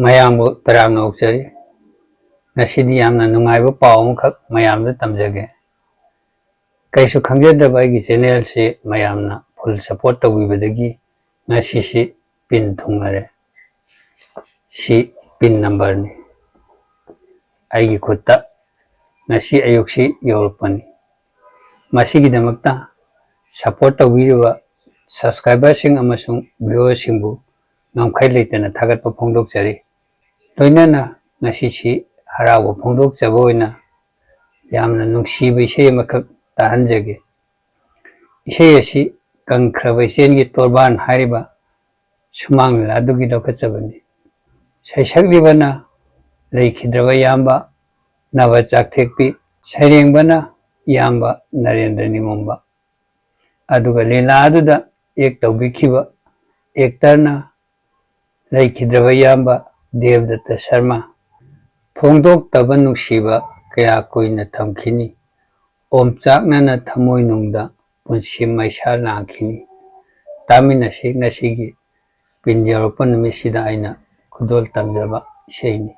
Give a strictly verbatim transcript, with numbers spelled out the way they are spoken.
ꯃꯌꯥꯝꯕꯨ ꯇꯔꯥꯝꯅ ꯑꯣꯛꯆꯔꯤ꯫ ꯉꯁꯤꯗꯤ ꯌꯥꯝꯅ ꯅꯨꯡꯉꯥꯏꯕ ꯄꯥꯎ ꯑꯃꯈꯛ ꯃꯌꯥꯝꯗ ꯇꯝꯖꯒꯦ꯫ ꯀꯩꯁꯨ ꯈꯪꯖꯗꯕ ꯑꯩꯒꯤ ꯆꯦꯅꯦꯜꯁꯤ ꯃꯌꯥꯝꯅ ꯐꯨꯜ ꯁꯄꯣꯔꯠ ꯇꯧꯕꯤꯕꯗꯒꯤ ꯉꯁꯤꯁꯤ ꯄꯤꯟ ꯊꯨꯡꯅꯔꯦ꯫ ꯁꯤ ꯄꯤꯟ ꯅꯝꯕꯔꯅꯤ꯫ ꯑꯩꯒꯤ ꯈꯨꯠꯇ ꯉꯁꯤ ꯑꯌꯨꯛꯁꯤ ꯌꯧꯔꯛꯄꯅꯤ꯫ ꯃꯁꯤꯒꯤꯗꯃꯛꯇ ꯁꯄꯣꯔꯠ ꯇꯧꯕꯤꯔꯤꯕ ꯁꯕꯁꯀ꯭ꯔꯥꯏꯕꯔꯁꯤꯡ ꯑꯃꯁꯨꯡ ꯚ꯭ꯌꯨꯋꯔꯁꯤꯡꯕꯨ ꯉꯝꯈꯩ ꯂꯩꯇꯅ ꯊꯥꯒꯠꯄ ꯐꯣꯡꯗꯣꯛꯆꯔꯤ꯫ ꯂꯣꯏꯅꯅ ꯉꯁꯤꯁꯤ ꯍꯔꯥꯎꯕ ꯐꯣꯡꯗꯣꯛꯆꯕ ꯑꯣꯏꯅ ꯌꯥꯝꯅ ꯅꯨꯡꯁꯤꯕ ꯏꯁꯩ ꯑꯃꯈꯛ ꯇꯥꯍꯟꯖꯒꯦ꯫ ꯏꯁꯩ ꯑꯁꯤ ꯀꯪꯈ꯭ꯔꯕ ꯏꯆꯦꯜꯒꯤ ꯇꯣꯔꯕꯥꯟ ꯍꯥꯏꯔꯤꯕ ꯁꯨꯃꯥꯡ ꯂꯤꯂꯥꯗꯨꯒꯤ ꯂꯧꯈꯠꯆꯕꯅꯤ꯫ ꯁꯩꯁꯛꯂꯤꯕꯅ ꯂꯩꯈꯤꯗ꯭ꯔꯕ ꯏꯌꯥꯝꯕ ꯅꯕ ꯆꯥꯛꯊꯦꯛꯄꯤ, ꯁꯩꯔꯦꯡꯕꯅ ꯏꯌꯥꯝꯕ ꯅꯔꯦꯟꯗ꯭ꯔ ꯅꯤꯉꯣꯝꯕ꯫ ꯑꯗꯨꯒ ꯂꯤꯂꯥ ꯑꯗꯨꯗ ꯑꯦꯛ ꯇꯧꯕꯤꯈꯤꯕ ꯑꯦꯛꯇꯔꯅ ꯂꯩꯈꯤꯗ꯭ꯔꯕ ꯏꯌꯥꯝꯕ ꯗꯦꯕꯗꯠꯇ ꯁꯔꯃ꯫ ꯐꯣꯡꯗꯣꯛꯇꯕ ꯅꯨꯡꯁꯤꯕ ꯀꯌꯥ ꯀꯨꯏꯅ ꯊꯝꯈꯤꯅꯤ, ꯑꯣꯝꯆꯥꯛꯅꯅ ꯊꯃꯣꯏꯅꯨꯡꯗ ꯄꯨꯟꯁꯤ ꯃꯩꯁꯥ ꯂꯥꯡꯈꯤꯅꯤ꯫ ꯇꯥꯃꯤꯟꯅꯁꯤ ꯉꯁꯤꯒꯤ ꯄꯤꯟ ꯌꯧꯔꯛꯄ ꯅꯨꯃꯤꯠꯁꯤꯗ ꯑꯩꯅ ꯈꯨꯗꯣꯜ ꯇꯝꯖꯕ ꯏꯁꯩꯅꯤ꯫